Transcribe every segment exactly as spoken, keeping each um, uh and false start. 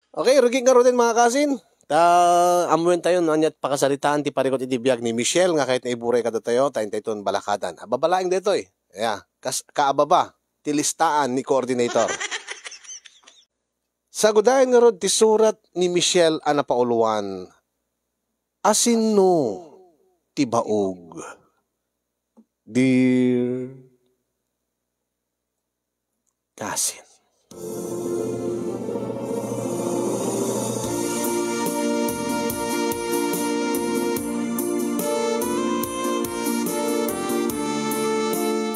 Okay, rugik ngaruden, mga kasin. Ta, ammoentayo no aniat pakasaritaan ti parikut iti biag ni Michelle nga kayatna iburay kadatayo, ta intayton balakadan. Ababa laeng daytoy. Ya, kas-, kaababa ti listaan ni coordinator. Sagudayen ngarud ti surat ni Michelle a napauluan, Asinno ti baog. Dear Kasin.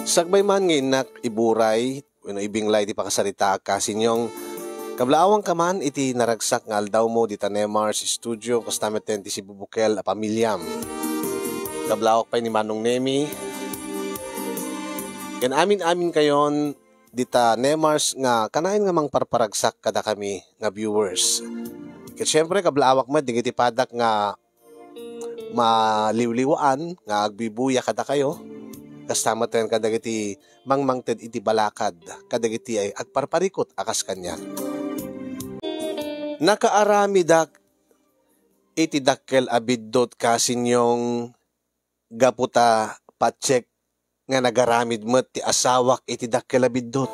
Sakbay man nga innak iburay wenno ibinglay ti pakasaritaak, Kasin Yong, kablaawangka man iti naragsak nga aldawmo dita Nemar's Studio, kasta metten ti sibubukel a pamiliam. Kablaawak pay ni Manong Nemi. Ken amin-aminkayon dita Nemar's nga kanayon nga mangparparagsak kadakami nga viewers. Ket siempre, kablaawak met dagiti padak nga maliwliwaan nga agbibuya kadakayo, kasta metten kadagiti mangmangted iti balakad kadagiti agparparikut a kas kaniak. Nakaaramidak iti dakkel a biddut, Kasin Yong, gapu ta patiek nga nagaramid met ti asawak iti dakkel a biddut.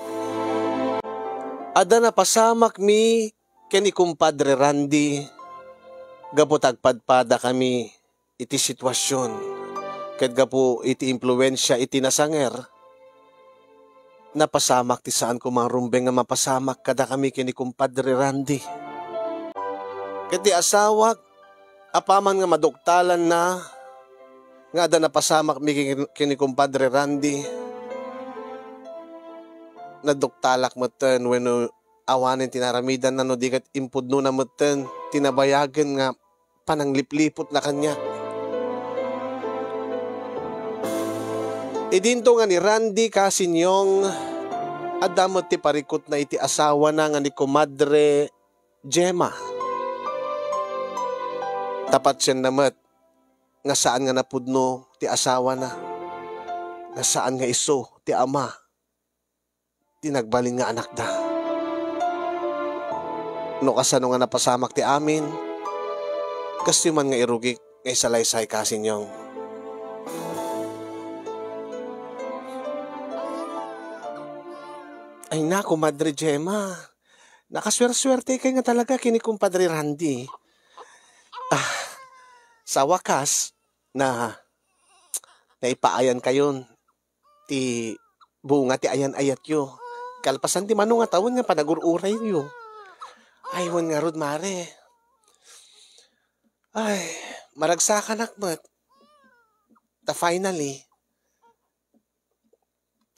Adda napasamakmi ken ni Kumpadre Randy gapu ta agpadpadakami iti sitwasion ket gapu iti impluensia iti nasanger, napasamak ti saanko mangrumbeng nga mapasamak kadakami ken ni Kumpadre Randy. Ket ti asawak, apaman nga maduktalanna nga adda napasamakmi ken, ken ni Kumpadre Randy, naduktalak metten wenno awanen ti naramidanna no di ket impudnona metten ti nabayagen nga pananglipliputna kaniak. Idinto nga ni Randy, Kasin Yong, adda met ti parikutna iti asawana nga ni Kumadre Gemma. Ta patienna met nga saan nga napudno ti asawana, nga saan nga isu ti ama ti nagbalin nga anakda. No kasano nga napasamak ti amin, kastoy man nga irugik nga isalaysay, Kasin Yong. Ay na, Kumadre Gemma. Nakasuersuertekay nga talaga ken ni Kumpadre Randy. Ah, sa wakas, na, naipaayankayon ti bunga ti ayan-ayatyo. Kalpasan ti mano nga tawen nga panagur-urayyo. Ay, wen ngarud, Mare. Ay, maragsakanak met. Ta finally,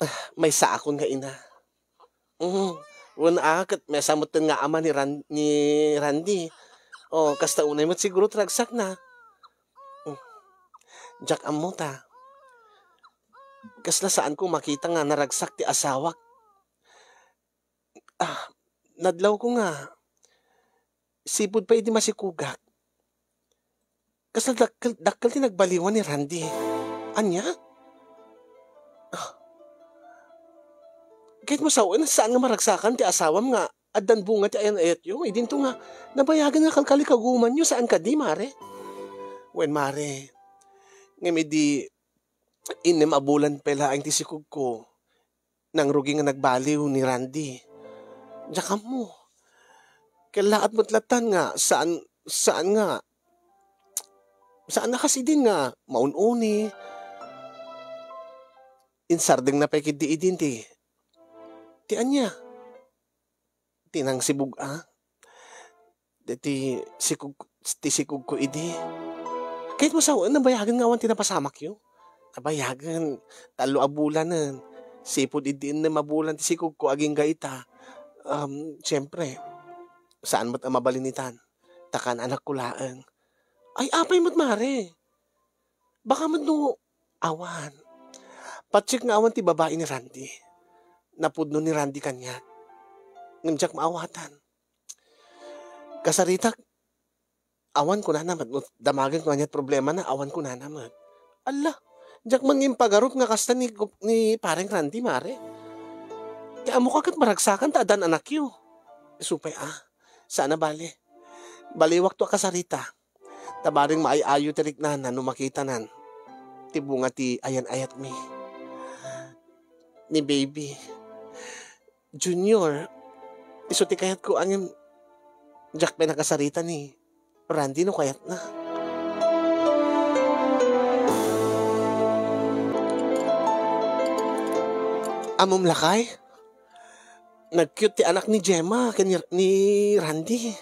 ah, maysaakon nga ina. Mhm. Wen a, ket maysa metten nga ama ni Ran-, ni Randy. O, kasta unay met siguro ti ragsakna. Mm. Diak ammo ta. Kasla saanko makita nga naragsak ti asawak. Ah, nadlawko nga sipud pay idi masikugak. Kasla dakkel, dakkel ti nagbaliwan ni Randy. Ania? Ah. Ket mo sawen, saan nga maragsakan ti asawam nga addan bunga ti ayan-ayatyo? Idinto nga nabayagen nga kalkalikagumanyo, saan kadi, Mare? Wen, Mare. Ngem idi innem a bulan pay laeng ti sikugko, nangrugi nga nagbaliw ni Randy. Diak ammo. Kellaat met latan nga saan, saan nga, saan a kas idin nga maun-uni. Insardengna pay ketdi idin ti, ti ania? Ti nangsibug-a. Deti sikug-, ti sikugko idi. Ket mo sawen, nabayagen nga awan ti napasamakyo? Nabayagen, tallo a bulanen. Sipud idi innem a bulan ti sikugko agingga ita. Um, siyempre, saan met a mabalinitan. Ta kaan-anakko laeng. Ay, apay met, Mare? Baka met no awan. Patiek nga awan ti babai ni Randy. Napudno ni Randy kaniak. Ngem diak maawatan. Kasaritak, awan kunana met. No damagen ko aniat problemana, awan kunana met. Alla, diak man nga impagarup nga kasta ni, ni Pareng Randy, Mare. Ti ammok a ket maragsakan ta addan anakyo. Isu pay a. Saan a bale. Baliwakto a kasarita. Ta bareng maay-ayo ti riknana no makitanan ti bunga ti ayan-ayatmi. Ni baby. Junior, isu ti kayatko, ngem diak pay nakasarita ni Randy no kayatna. Ammom lakay? Nag-cute ti anak ni Gemma ken ni, ni Randy.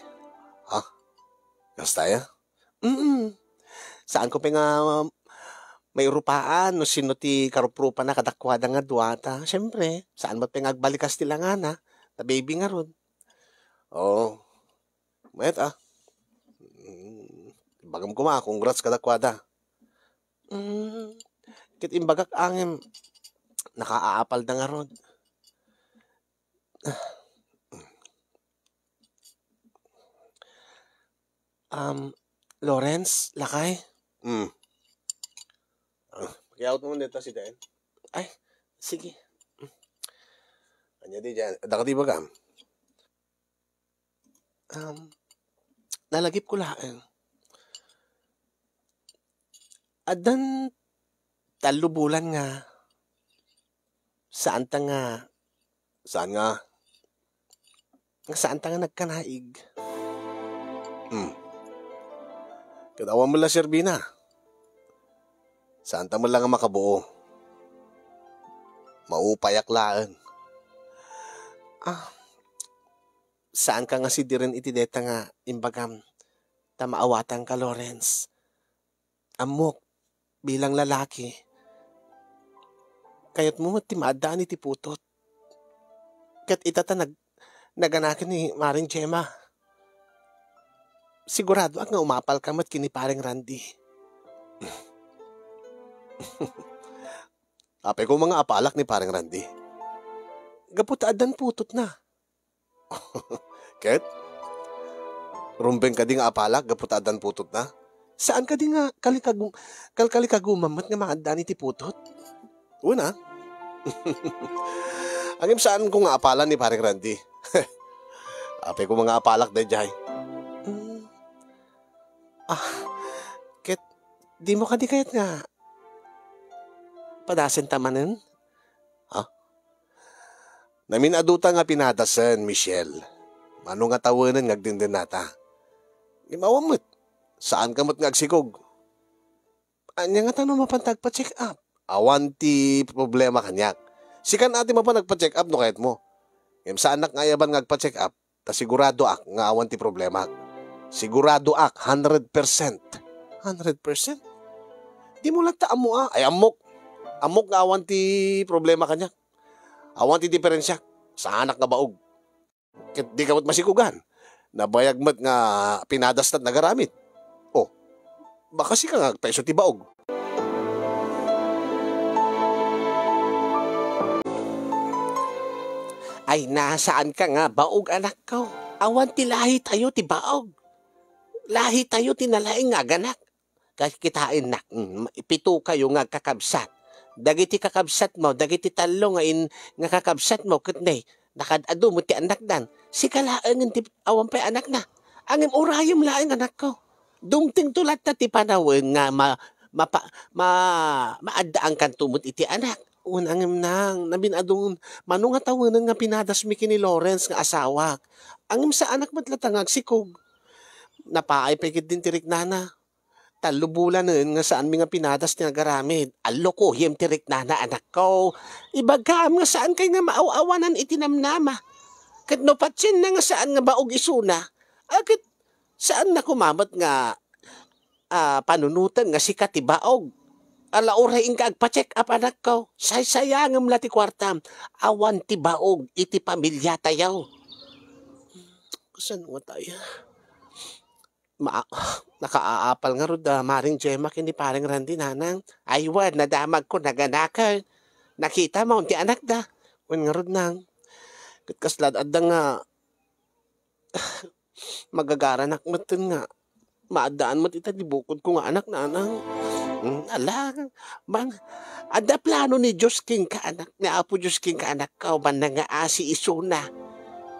Ha? Kasta ya? Mm. Saanko pay nga mairupaan no sino ti karuprupana kadakuada nga dua ta. Siempre, saan met pay nga agbalikas ti langana, ta baby ngarud. Oo. Mayat, ah. Mm, ibagam koma, congrats kadakuada. Mm, ket imbagak ngem, nakaapalda ngarud. Um, Lawrence, lakay? Hmm. Ah, pakiawat mo dito si Dayan. Ay, sige. Anya di dyan? Adda ka di baga? Um, nalagipko laeng. Addan tallo bulan nga saanta nga Saan nga? Nga saanta nga nagkanaig. Hmm. Ket awan met la serbina. Saanta met la nga makabuo. Maupayak laeng. Ah, saanka nga sidiren iti dayta nga imbagam ta maawatanka, Lawrence? Ammok, bilang lalaki, kayatmo met ti maaddaan iti putot. Ket ita ta nag-, naganaken ni Maring Gemma. Siguradoak nga umapalka met ken ni Paring Randy. Apay koma nga apalak ni Paring Randy. Gapu ta addan putotna. Ket? Rumbeng kadi nga apalak gapu ta addan putotna? Saan kadi nga kalikagum-, kalkalikagumam met nga maaddaan iti putot? Una. Ngem saanko nga apalan ni Paring Randy. Apay koma nga apalak daydiay. Mm. Ah, ket dimo kadi kayat nga padasenta manen? Ha? Namin-aduta nga pinadasen, Michelle. Mano nga tawenen nga agdendennata? Ngem awan met. Saanka met nga agsikog. Ania ngata no mapanta agpa-check up? Awan ti problema kaniak. Sikan a ti mapan agpa-check up no kayatmo. Ngem saanak nga ayaban nga agpa-check up. Ta siguradoak nga awan ti problemak. Siguradoak, hundred percent. Hundred percent? Dimo latta ammo a. Ay, ammok. Ammok nga awan ti problema kaniak. Awan ti diferensiak. Saanak nga baog. Ket dika met masikugan. Nabayag met nga pinadas ket nagaramid. Oh, baka sika nga agpaiso ti baog. Ay, na, saanka nga baog, anakko. Awan ti lahitayo ti baog. Lahitayo ti nalaing nga aganak. Kitaennak, mm, pitokayo nga agkakabsat. Dagiti kakabsatmo, dagiti tallo nga in-, nga kakabsatmo, ket ne, nakaad-adu met ti annakdan. Sika laengen ti awan pay anakna. Ngem urayem laeng, anakko. Dumtengto latta ti panawen nga ma-, mapa-, ma-, maaddaankanto met iti anak. Wen, ngem nang, namin-adun, mano nga tawenen nga pinadasmi ken ni Lawrence nga asawak. Ngem saanak met latta nga agsikog. Napaay pay ketdin ti riknana. Tallo bulanen nga saanmi nga pinadas ti nagaramid. Allokoyem ti riknana, anakko. Ibagam nga saankay nga maaw-awanan iti namnama. Ket no patienna nga saan nga baog isuna, a, ket saanna koma met nga, a, panunoten nga sika ti baog. Ala, uray inka agpa-check up, anakko. Saysayangem la ti kuartam. Awan ti baog iti pamiliatayo. Kasano nga tayo? Ma-, nakaapal ngarud da Maring Gemma ken ni Paring Randy, nanang. Ay, wen, nadamagko, naganaken. Nakitamo ti anakda. Wen ngarud, nang. Ket kasla adda nga magagaranak metten nga maaddaan met ita ti bukodko nga anak, nanang. Mm, ala, bang, adda plano ni Dios kenka, anak, ni Apo Dios kenka, anakko, banna nga asi isuna.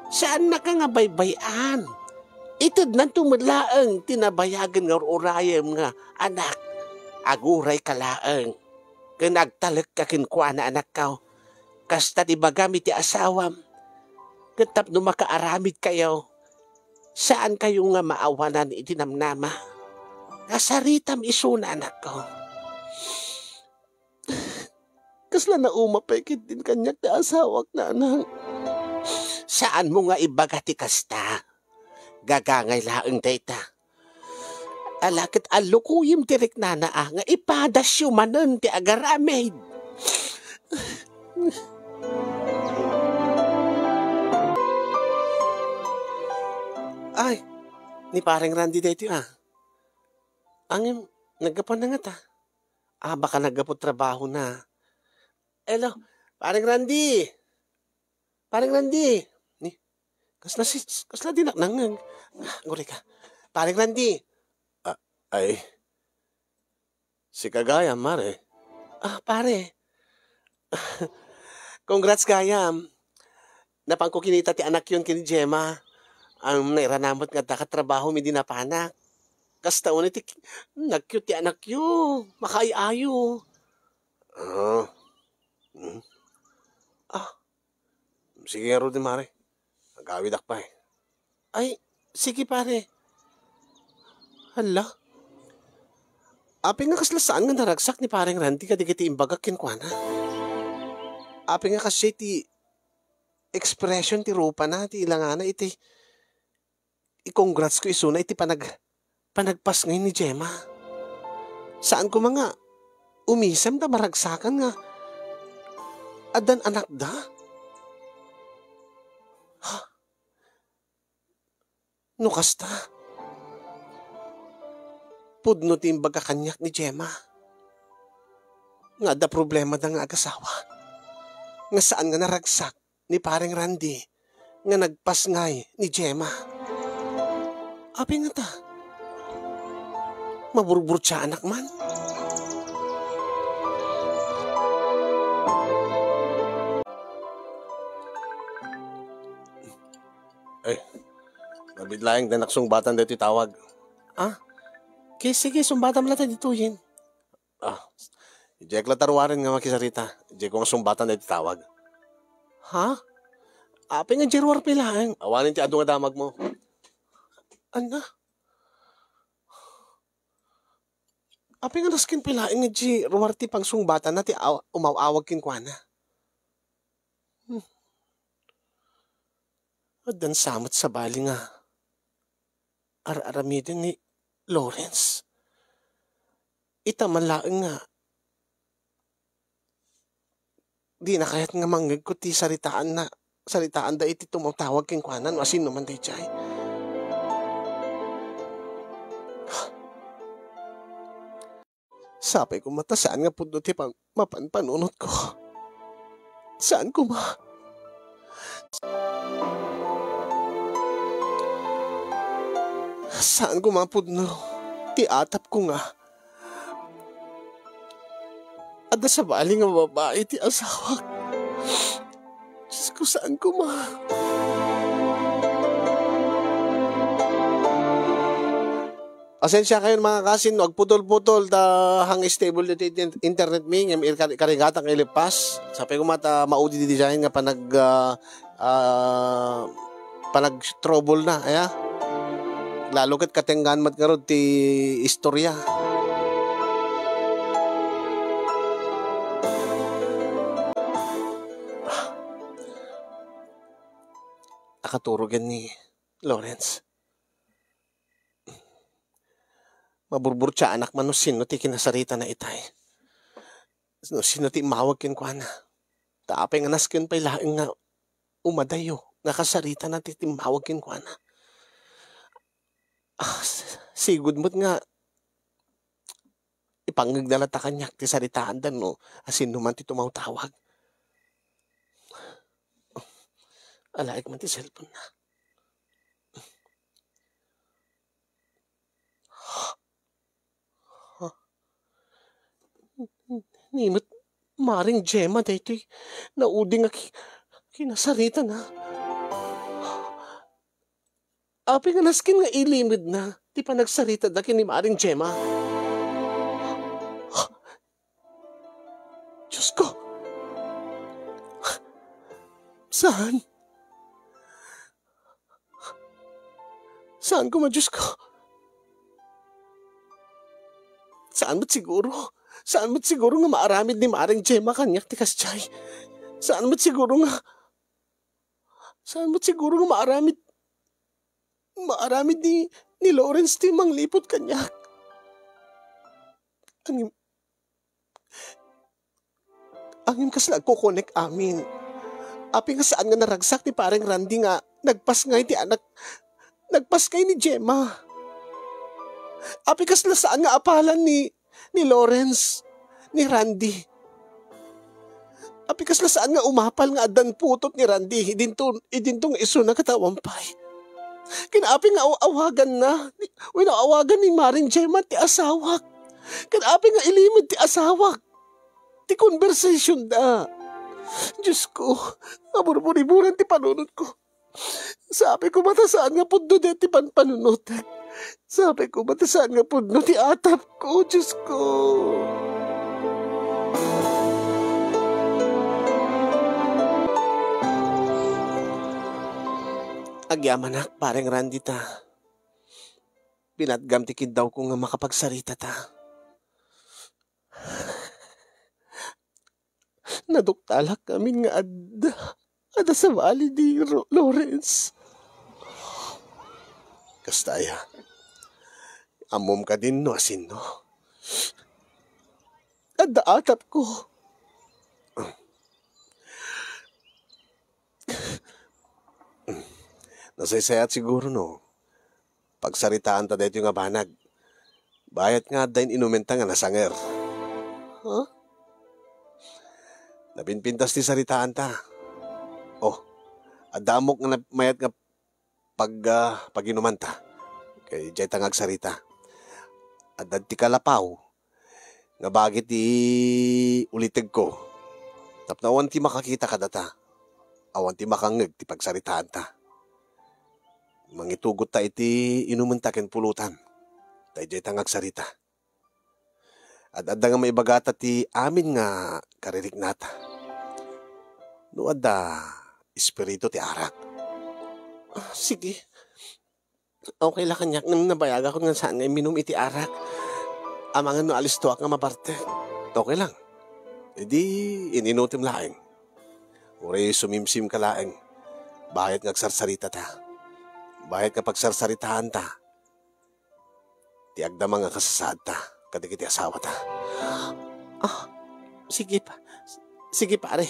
Saannaka nga baybay-an. Itednanto met laeng ti nabayagen nga ur-urayem nga anak. Agurayka laeng ken agtalekka kenkuana, anakko. Kasta ti ibagam iti asawam. Ket tapno makaaramidkayo, saankayo nga maawanan iti namnama. Nasaritam isuna, anakko. Kasla nauma pay ketdin kaniak ti asawak, nanang. Saanmo nga ibaga ti kasta. Gagangay laeng dayta. Ala ket allukoyem ti riknana a nga ipadasyo manen ti agaramid. Ay, ni Pareng Randy daytoy, ah. Ngem, naggapuan na ngata. Ah, baka naggapu trabahona. Hello, Pareng Randy! Pareng Randy! Ni, kasla si, kasla dinak nangngeg. Ah, agurayka. Pareng Randy! Ah, ay, sika gayam, Mare. Ah, pare. Congrats gayam. Napanko kinita ti anakyon ken ni Gemma. Am, nairana met nga adda katrabaho mi di napanak. Kasta unay ti nagcute ti anakyo. Makaay-ayo. Ah. Hmm. Ah. Sige ngarud, Mare. Agawidak pay. Ay, sige, pare. Hala. Apay nga kasla saan nga naragsak ni Pareng Randy kadagiti imbagak kenkuana? Apay nga kasdiay ti expression ti rupana, ti ilangana, iti i-congrats ko isuna iti panag-, panagpasngay ni Gemma. Saan koma nga umisem ta maragsakan nga addan anakda? Ha? No kasta, pudno ti imbaga kaniak ni Gemma nga adda problemada nga agasawa, nga saan nga naragsak ni Pareng Randy nga nagpasngay ni Gemma. Apay ngata? Maburburtiaanak man? Eh, nabit laeng ta nasungbatan daytoy tawag. Ah? Ke, sige, sungbatam latta ditoyen. Ah, idiak latta ruaren nga makisarita. Idiak nga sungbatan daytoy tawag. Ha? Apay nga idiay ruar pay laeng? Awanen ti adu nga damagmo. Ania? Apay nga nasken pay laeng nga idiay ruar ti pangsungbatanna ti aw-, umaw-awag kenkuana? Hmm. Addan sa met sabali nga ar-aramiden ni Lawrence. Ita man laeng nga dina kayat nga mangngegko ti saritaanna, saritaanda iti tumawtawag kenkuana no asinoman daydiay. Sapay koma ta saan nga pudno ti pan-, mapanpanunotko. Saan koma. Saan koma pudno ti atapko nga adda sabali nga babai ti asawak. Diyos ko, saan koma. Pasensiakayon, mga kasin, no agputol-putol ta hang stable ditoy internet mi, ngem ir-, kar-, karigatan nga ilipas. Sapay koma ta maudi ti design nga panag-, ah, ah, panag-trouble na, aya? Lalo ket katenggan met ngarud ti istorya. Nakaturogen ni Lawrence. Maburburtiaanak man no sino ti kinasaritana itay. No sino ti immawag kenkuana. Ta apay nga nasken pay laeng nga umadayo nga kasaritana ti timmawag kenkuana. Ah, s-, sigud met nga ipangngegna latta kaniak ti saritaanda no asinoman ti tumawtawag. Alaek man ti cellphone na. Ni met Maring Gemma daytoy naudi nga ki-, kinasaritana. Apay nga nasken nga ilimedna ti panagsaritada ken ni Maring Gemma? Diyos ko! Saan? Saan koma, Diyos ko? Saan met siguro? Saan met siguro nga maaramid ni Maring Gemma kaniak ti kasdiay? Saan met siguro nga, saan met siguro nga maaramid, maaramid ni, ni Lawrence ti mangliput kaniak? Ngem, Ngem kasla agkukunek amin. Apay nga saan nga naragsak ni Pareng Randy nga nagpasngay ti anak, nagpasngay ni Gemma? Apay kasla saan nga apalan ni, ni Lawrence, ni Randy? Apay kasla saan nga umapal nga addan putot ni Randy idinto, idinto nga isuna ket awan pay? Ken apay nga aw-, awaganna, wenno awagan ni Maring Gemma ti asawak? Ken apay nga ilimed ti asawak ti conversation da? Diyos ko, nga burburiburan ti panunot ko. Sapay koma ta saan nga pudno daytoy ti panpanunotek. Sapay koma ta saan nga pudno ti atap ko, Diyos ko. Agyamanak, Pareng Randy, ta pinatgam ti kiddawko nga makapagsarita ta. Naduktalak ngamin nga adda, adda sabali ni Ro-, Lawrence. Kasta aya? Ammom kadin no asino? Adda atap ko. Nasaysayaat siguro no pagsaritaanta daytoy nga banag. Bayat nga adda in-inumenta nga nasanger. Ha? Napinpintas ti saritaanta. Oh, adda ammok nga nap-, mayat nga pag-, ah, pag-inumanta. Kay diay ta nga agsarita. Adda ti kalapaw nga bagi ti ulitegko. Tapno awan ti makakita kadata. Awan ti makangngeg ti pagsaritaanta. Mangitugot ta iti inumenta ken pulutan. Daydiay ta nga agsarita. Ad-adda nga maibagata ti amin nga kaririknata. No adda espiritu ti arak. Ah, sige. Okay la kaniak ngem nabayagakon nga saan nga imminum iti arak. Amangan no alistoak nga mabartek. Okay lang. Idi, in-inutem laeng. Uray sumimsim ka laeng. Bayat nga agsarsarita ta. Bayat nga pagsarsaritaan ta ti agdama nga kasasaad ta kadagiti asawa ta. Ah, sige pa. Sige, pare.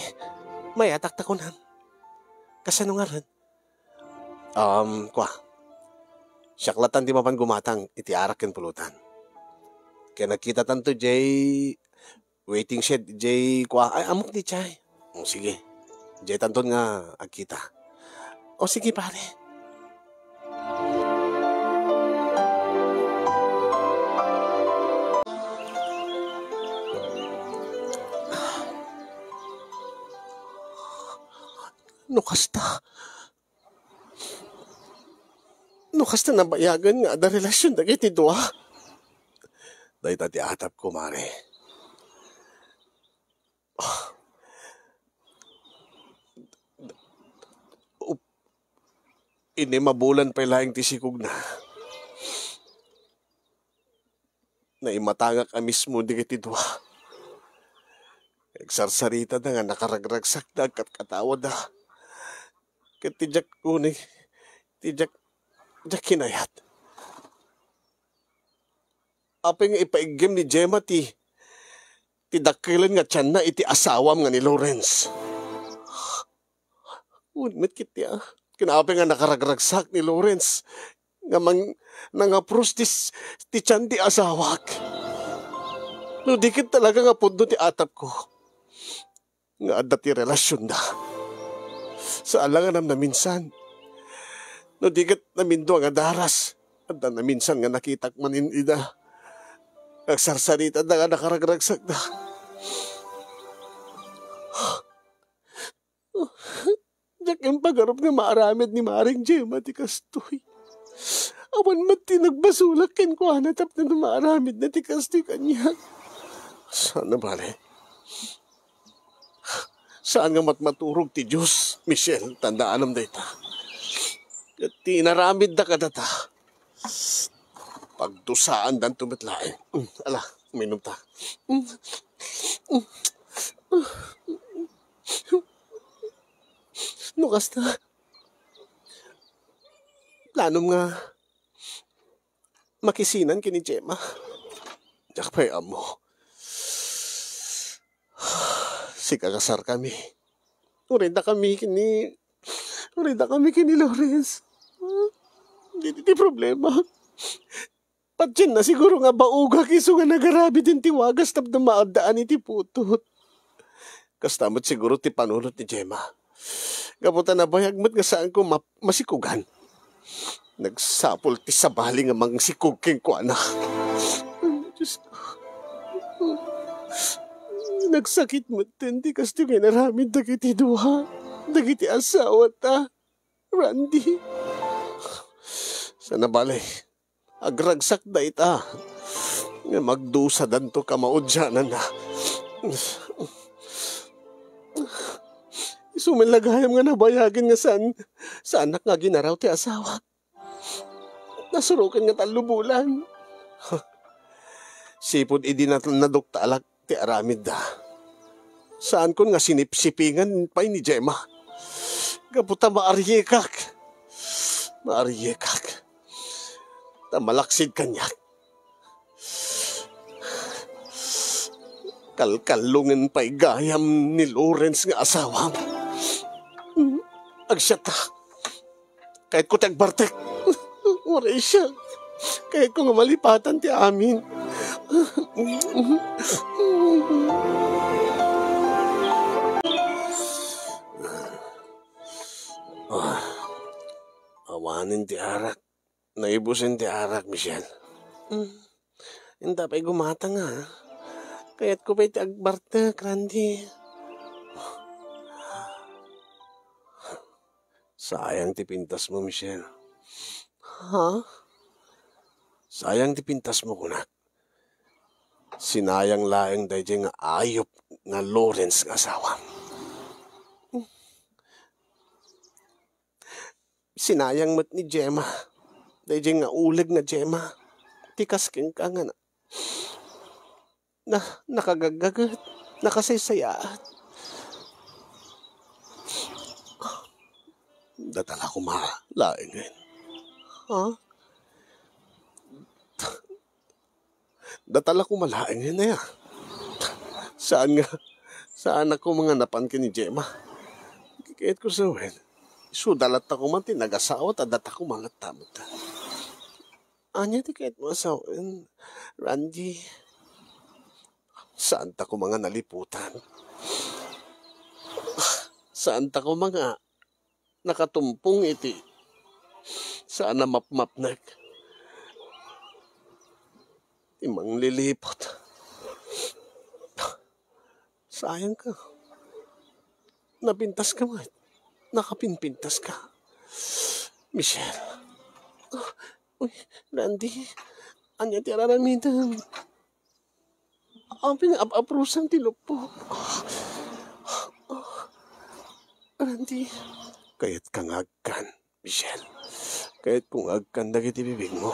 Mayatak ta kunan. Kasano ngarud? Um, kua. Siak latan ti mapan gumatang iti arak ken pulutan. Ken nagkitatanto jay waiting shed, jay kua. Ay, ammok di jay. O, sige. Jay tanton nga agkita. O, sige, pare. No kasta, no kasta nabayagen nga adda relasion dagiti dua. Dayta ti atapko, mare. Up-, Idi mabulan pay laeng ti sikogna, naimatangak a mismo dagiti dua. Agsarsaritada nga nakaragragsakda, agkatkatawada. Ket ti diak uneg, ti diak, diak kinayat. Apay nga ipaiggem ni Gemma ti, ti dakkelen nga tianna iti asawam nga ni Lawrence? Wen met ket ti, ah, ken apay nga nakaragragsak ni Lawrence nga mang-, nangapros ti s-, ti tian ti asawak? No di ket talaga nga pudno ti atapko nga adda ti relasionda. Saan la nga namnaminsan. No di ket namindua nga daras, adda naminsan nga nakitak manen ida. Agsarsaritada nga nakaragragsakda. Diak impagarup nga maaramid ni Maring Gemma ti kastoy. Awan met ti nagbasolak kenkuana tapno maaramidna ti kastoy kaniak. Saan a bale. Saan nga matmaturog ti Dios, Michelle, tandaanam dayta. Ket ti inaramidda kadata, pagdusaandanto met laeng. Mm, ala, uminom ta. Mm. Mm. No kasta, planom nga makisinan ken ni Gemma. Diak pay ammo. Sigkakasarkami. Uray dakami ken ni, uray dakami ken ni Lawrence. Daydi ti problema. Patienna siguro nga baogak isu nga nagaramiden ti wagas tapno maaddaan iti putot. Kasta met siguro ti panunot ni Gemma. Gapu ta nabayag met nga saanko map-, masikogan. Nagsapul ti sabali nga mangsikog kenkuana. Diyos ko. Nagsakit metten ti kastoy nga inaramid dagiti dua, dagiti asawata, Randy. Saan a bale, agragsak dayta nga magdusadanto kamaudiananna. Isu met la gayam nga nabayagen nga saan, saanak nga aginaraw ti asawak. Nasuroken nga tallo bulan. Sipud idi nat-, naduktalak ti aramidda, saankon nga sinipsipingan pay ni Gemma. Gapu ta maariekak. Maariekak. Ta malaksid kaniak. Kalkallongen pay gayam ni Lawrence nga asawam. Agsiatta. Kayatko ti agbartek. Uray siak. Kayatko nga malipatan ti amin. Ah, awanen ti arak. Naibusen ti arak, Michelle. Mm. Inta pay gumatang, ha? Kayatko pay ti agbartek, Randy. Sayang ti pintasmo, Michelle. Ha? Sayang ti pintasmo, kunak. Sinayang laeng daydiay nga ayup nga Lawrence nga asawam. Sinayang met ni Gemma. Daydiay nga uleg nga Gemma. Ti kas kenka nga na-, na-, nakagaggaget, nakasaysayaat. Datala koma laengen. Ha? Datala koma laengen aya. Saan nga, saanak koma nga napan ken ni Gemma. Kayatko sawen, isuda latta koma ti nagasawa ta data koma latta met. Ania ti kayatmo a sawen, Randy? Saanta koma nga naliputan. Saanta koma nga nakatumpong iti saan a mapmapnek. Ti mangliliput. Sayangka. Napintaska met. Nakapinpintaska. Michelle. Uy, Randy. Ania ti ar-aramidem? Apay nga ap-aprusam ti luppo. Randy. Kayatka nga agkan, Michelle. Kayatko nga agkan dagiti bibigmo.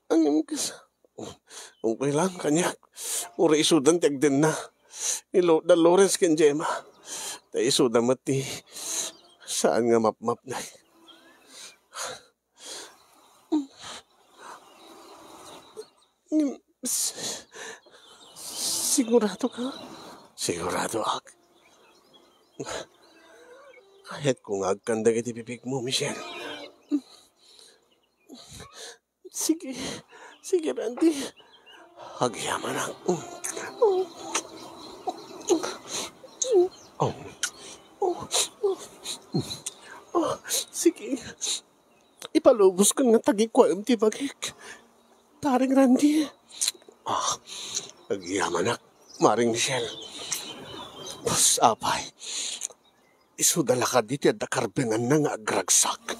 Angem kas-, okay lang, kaniak. Uray isudan ti agdenna. Ni Lo-, da Lawrence ken Gemma. Ta isuda met ti saan nga mapmapnek. Ngem, s-, sigurado ka? Sigurado ak. Kayatko nga agkan dagiti bibigmo, Michelle. Sige. Sige, Randy. Agyamanak. Oh. Oh, sige. Ipalubos ko nga tagikuaem ti bagik. Paring Randy. Ah, agyamanak, Maring Michelle. Apay. Isuda la kadi ti adda karbenganna nga agragsak.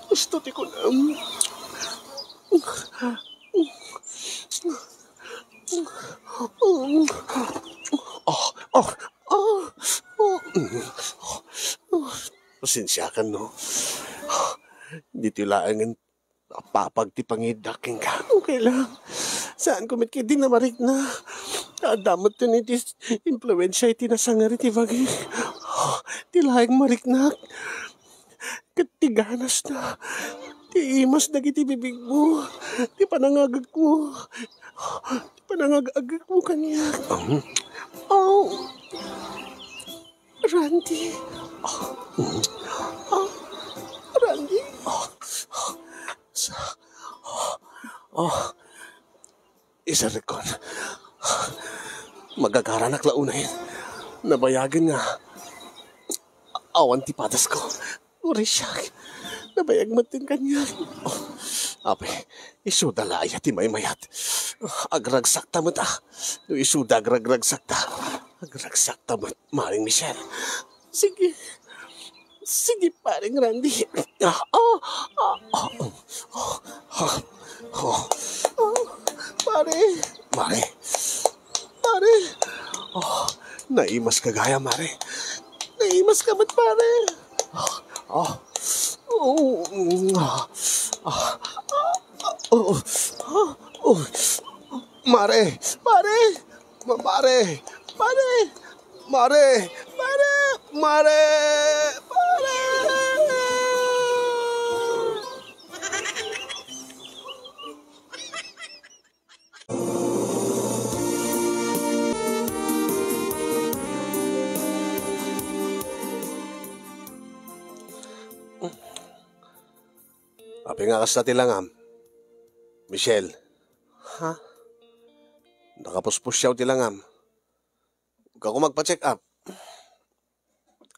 Kasta ti kunam. Oh, oh, oh, oh. Pasensiakan, no? Ditoy laengen apapag ti pangidak kenka. Okay lang. Saanko met ketdi a mariknak. Ta adda met ti influensia iti nasangar iti bagik. Ti laeng mariknak. Ket ti ganasna. Ti imas dagiti bibigmo. Ti panangagekmo. Ti panangag-agekmo kaniak. Oh. Randy. Ah, Randy. Sa, oh, Iserrekkon. Magagaranak la unay. Nabayagen nga awan ti padasko. Uray siak. Nabayag met ti kaniak. Oh, apay, isuda la aya ti maymayat? Agragsakta met, ah. No isuda agragragsakta, agragsakta met, Maring Michelle. Sige. Sige, Paring Randy. Ah, ah, ah, ah, ah, ah, ah. Pare. Mare. Pare. Oh, naimas ka gayam, Mare. Naimas ka met, Pare. Oh, oh. Oh, mm, ah, ah, oh, oh, oh. Mare, Pare. Ma-, mare! Mare! Mare! Mare! Mare! Mare! Apay nga kasta ti langam, Michelle? Ha? Nakapuspusiaw ti langam. Gapu magpa-check up.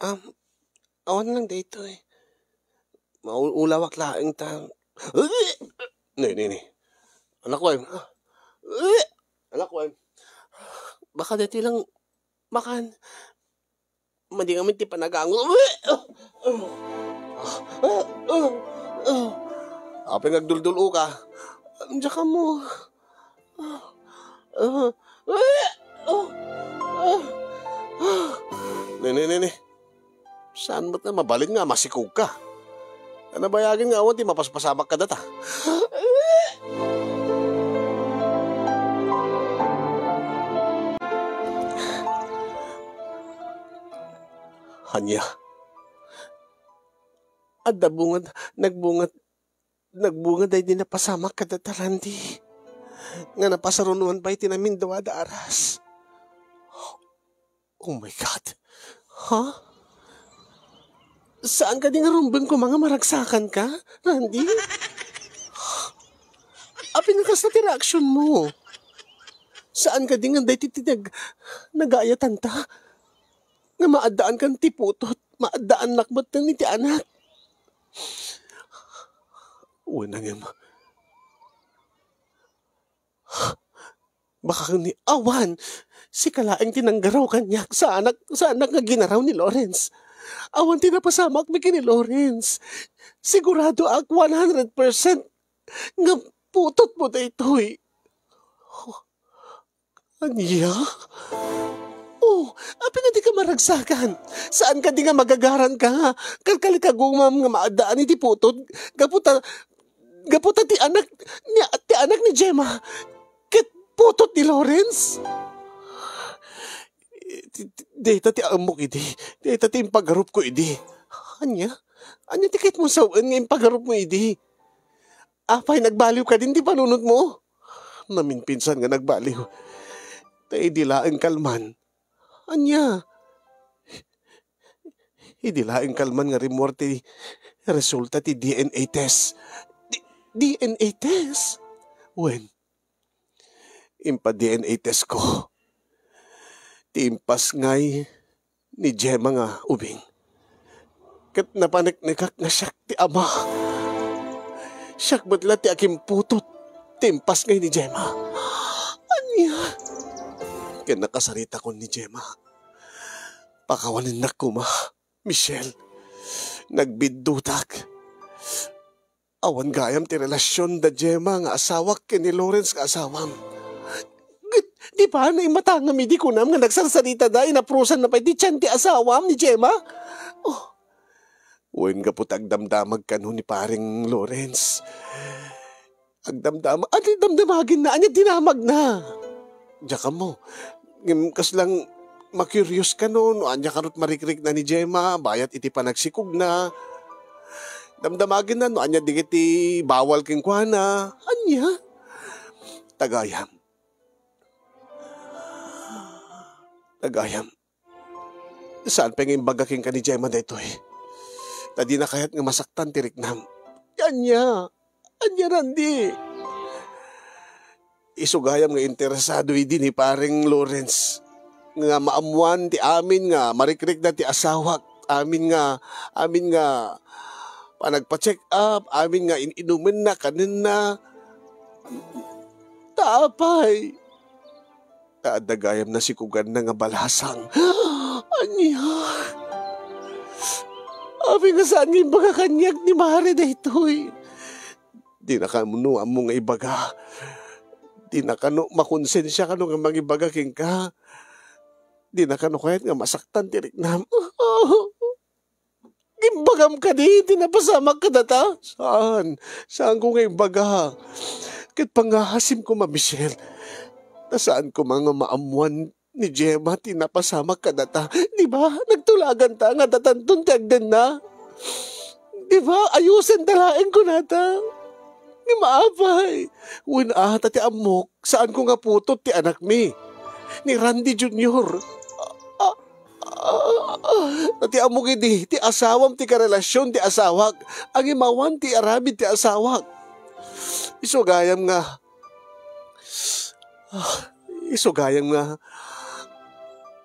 Ah, awan lang daytoy. Maulawak laeng ta. Ni, ni, ni. Anak ko, eh. Anak ko, eh. Baka daytoy lang makan. Madi ngamin ti panagango. Apay nga agduldul-o ka? Diak ammo. Ah, ah, ah, ah. Ne, ne, ne, ne. Saan met nga mabalin nga masikog ka? Nabayagen nga awan ti mapaspasamak kadata. Ania? Adda bungad, nagbungad, nagbunga daydi napasamak kadata, Randy, nga napasarunoan pay ti namindawa da aras. Oh my God. Ha? Saan kadi nga rumbeng koma nga maragsakan ka, Randy? Apay nga kasta ti reaksyon mo? Saan kadi nga daydi ti nag-, nagaayatan ta? Nga maaddaan kan ti putot, maaddaannak met ti anak. Wen, ngem, baka ni awan, sika laeng ti nanggaraw kaniak, saanak, saanak nga ginaraw ni Lawrence. Awan ti napasamak mi ken ni Lawrence. Siguradoak one hundred percent nga putot mo daytoy. Ania? Oh, apay nga dika maragsakan? Saan kadi nga magagaran ka? Kalkalikagumam nga maaddaan iti putot, gapu ta, gapu ta ti anak ni, ti anak ni Gemma ket putot ni Lawrence? Di-, di-, dayta ti ammok idi. Dayta ti impagarupko idi. Ania? Ania ti kayatmo sawen nga impagarupmo idi? Apay, nagbaliw kadin ti panunotmo? Naminpinsan nga nagbaliw. Ta idi laeng kalman. Ania? Idi laeng kalman nga rimmuar ti resulta ti D N A test. D-, D N A test? Wen, impa-D N A test ko ti impasngay ni Gemma nga ubing. Ket napaneknekak nga siak ti ama. Siak met la ti akimputot ti impasngay ni Gemma. Ania? Ket nakasaritakon ni Gemma. Pakawanennak koma, Michelle. Nagbiddutak. Awan gayam ti relasion da Gemma nga asawak ken ni Lawrence nga asawam. Di ba naimatangam idi kunam nga nagsarsaritada, inaprusanna pay ti tian ti asawam ni Gemma? Oh. Wen gapu ta agdamdamag kano ni Pareng Lawrence. Agdamdama-, ania damdamagenna? Ania dinamagna? Diak ammo. Ngem kasla, ma-curious kano no ania kano ti marikrikna ni Gemma bayat iti panagsikogna. Damdamagenna no ania dagiti bawal kenkuana. Ania? Tagayam. Tagayam. Saan pay nga imbaga kenka ni Gemma daytoy? Ta dina kayat nga masaktan ti riknam. Ania? Ania, Randy? Isu gayam nga interesado idi ni Pareng Lawrence nga maammuan ti amin nga marikrikna ti asawak, amin nga, amin nga panagpa-check up, amin nga in-inumenna, kanenna. Ta apay? Ta adda gayam nasikoganna nga balasang. Ania? Apay nga saan nga imbaga kaniak ni Mare daytoy? Dina kano ammo nga ibaga. Dina kano makonsensia kano nga mangibaga kenka. Dina kano kayat nga masaktan ti riknam. Imbagam kadi ti napasamak kadata? Saan. Saanko nga imbaga. Ket pangngaasim koma, Michelle. Ta saan koma nga maammuan ni Gemma ti napasamak kadata. Di ba? Nagtulaganta nga datanton ti agdenna. Di ba? Ayusenta laeng kunata. Ngem apay? Wen a, ta ti ammok, saanko nga putot ti anakmi. Ni Randy Junior. Ah, ah, ah, ah. Ta ti ammok idi, ti asawam ti karelasion ti asawak. Ngem awan ti aramid ti asawak. Isu gayam nga, ah, isu gayam nga,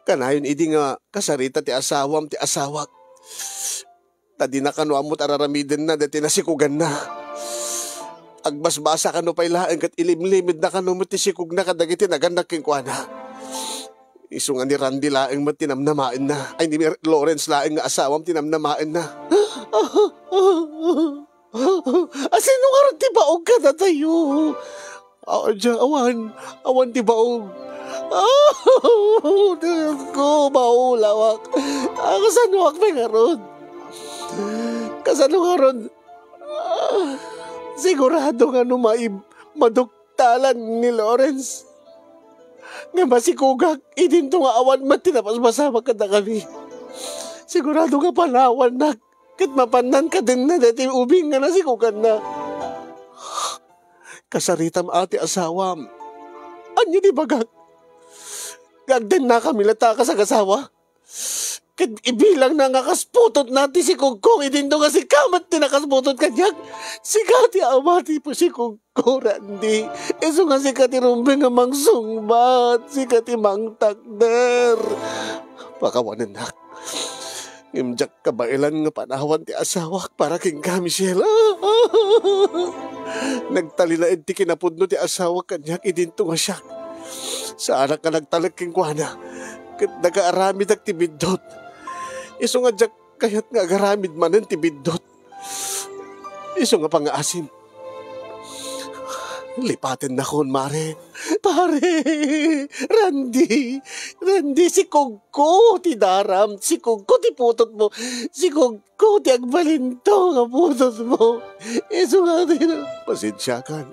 kanayon idi nga kasarita ti asawam ti asawak. Ta dina kano ammo ti araramidenna daytoy nasikoganna. Agbasbasa kano pay laeng ket ilimlimedna kano met ti sikogna kadagiti nagannak kenkuana. Isu nga ni Randy laeng met ti namnamaenna. Ay, ni Lawrence laeng nga asawam ti namnamaenna. A, sino ngarud ti baog kadatayo? A, dia, awan. Awan ti baog. Diyos ko, baolawak. A, kasanoak pay ngarud? Kasano ngarud? A, sigurado nga no maib-, maduktalan ni Lawrence nga masikogak, idinto nga awan met ti napaspasamak kadakami. Sigurado nga panawannak. Ket mapannan kadenna daytoy ubing nga nasikoganna. Kasaritam a ti asawam. Ania ti ibagak? Nga agdennakami latta a kasagasawa? Ket ibilangna nga kasputotna ti sikogko, idinto nga sika met ti nakasputot kaniak. Sika ti ama ti sikog-, Ko, Randy, isu nga sika ti rumbeng nga mangsungbat, sika ti mangtakder. Pakawanennak. Ngem diak kabaelan nga panawan ti asawak para kenka, Michelle. Nagtalinaed ti kinapudno ti asawak kaniak idinto nga siak. Saanak nga nagtalek kenkuana, ket nagaaramidak ti biddut. Isu nga diak kayat nga agaramid manen ti biddut. Isu nga pangngaasim. Lipatennakon, Mare. Pare! Randy! Randy, sikogko ti daram, sikogko ti putotmo, sikogko ti agbalinto nga putotmo. Isu nga ti na-, Pasensiakan.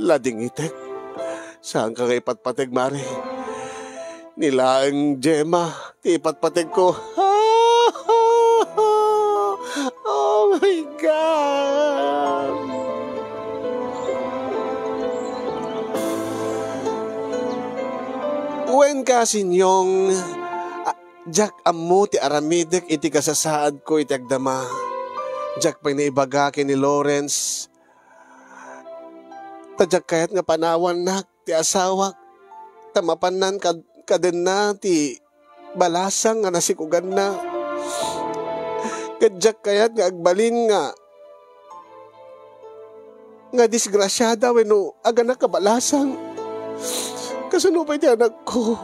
Ladingitek. Saanka nga ipatpateg, Mare. Ni laeng Gemma ti ipatpategko. Oh my God! Wen ka, Sinyong, a-, diak ammo ti aramidek iti kasasaadko iti agdama. Diak pay naibaga ken ni Lawrence. Ta diak kayat nga panawannak ti asawak, ta mapannan kad-, kadenna ti balasang nga nasikoganna. Ket diak kayat nga agbalin nga, nga disgrasiada wenno aganak a balasang. Kasano pay ti anakko?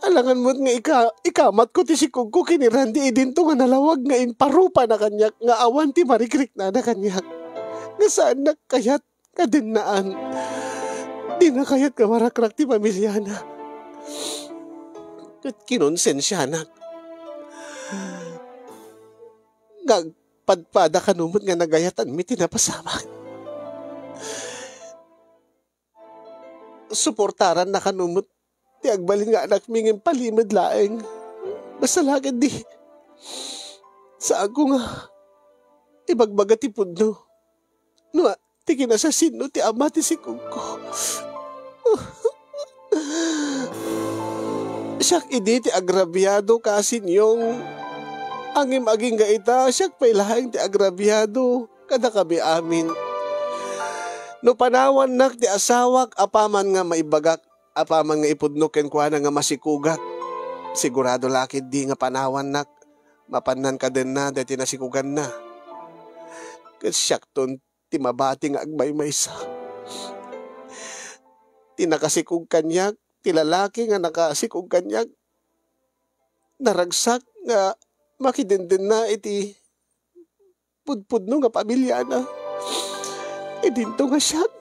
Alangan met nga ika-, ikamatko ti sikogko ken ni Randy idinto nga nalawag nga imparupana kaniak nga awan ti marikriknana kaniak. Nga saannak kayat nga dennaan. Dina kayat nga marakrak ti pamiliana. Ket kinonsensianak nga agpadpada kano met nga nagayatanmi ti napasamak. Suportaranna kano met ti agbalin nga anakmi ngem palimed laeng. Basta la ketdi, saanko nga ibagbaga ti pudno no a-, ti kinasasino ti ama ti sikogko. Siak idi ti agrabiado, Kasin Yong. Ngem agingga ita, siak pay laeng ti agrabiado kadakami amin. No panawannak ti asawak, apaman nga maibagak, apaman nga ipudnok kenkuana nga masikogak, sigurado la ketdi nga panawannak, mapannan kadenna daytoy nasikoganna. Ket siakton ti mabati nga agmaymaysa. Ti nakasikog kaniak, ti lalaki nga nakasikog kaniak, naragsak nga makidendenna iti pudpudno nga pamiliana. Idinto nga siak,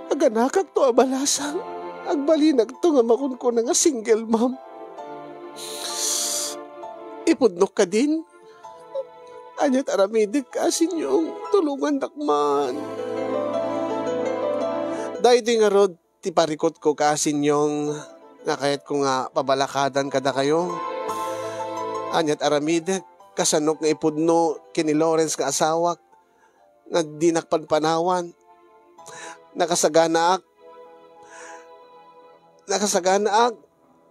aganakakto a balasang. Agbalinakto nga makunkuna nga single mom. Ipudnok kadin? Aniat aramidek, Kasin Yong? Tulongannak man. Daytoy ngarud ti parikutko, Kasin Yong, nga kayatko nga pabalakadan kadakayo. Aniat aramidek, kasanok nga ipudno ken ni Lawrence nga asawak, nga dinak panpanawan. Nakasaganaak, nakasaganaak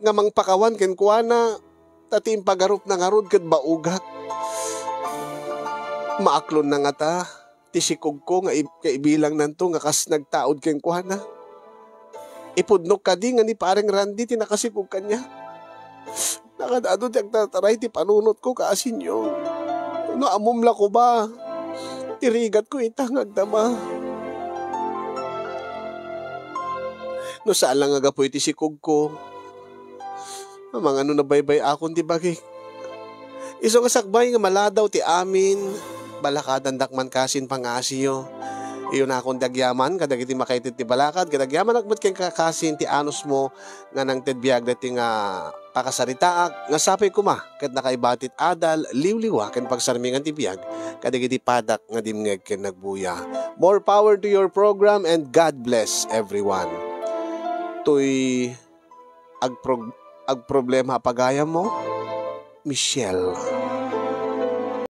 nga mangpakawan kenkuana, ta ti impagarupna ngarud ket baugak. Maaklonna ngata ti sikogko nga ib-, kaibilangnanto nga kas nagtaud kenkuana. Ipudnok kadi nga ni Pareng Randy ti nakasikog kaniak? Nakadado ti agtartaray ti panunotko, Kasin Yong. No ammom la ko ba ti rigatko ita nga agdama. No saan la nga gapu iti sikogko, amangan no nabaybay-akon ti bagik. Isu nga sakbay nga maladaw ti amin, balakadandak man kasin pangngasiyo. Iyunakon ti agyaman kadagiti makaited ti balakad, ket agyamanak met kenka kasin ti anusmo nga nangted biag daytoy nga pakasaritaak, nga sapay koma ket nakaibati ti adal, liwliwa, ken pagsarmingan ti biag kadagiti padak nga dimngeg ken nagbuya. More power to your program and God bless everyone. Toy agprog-, agproblema a pagayammo, Michelle.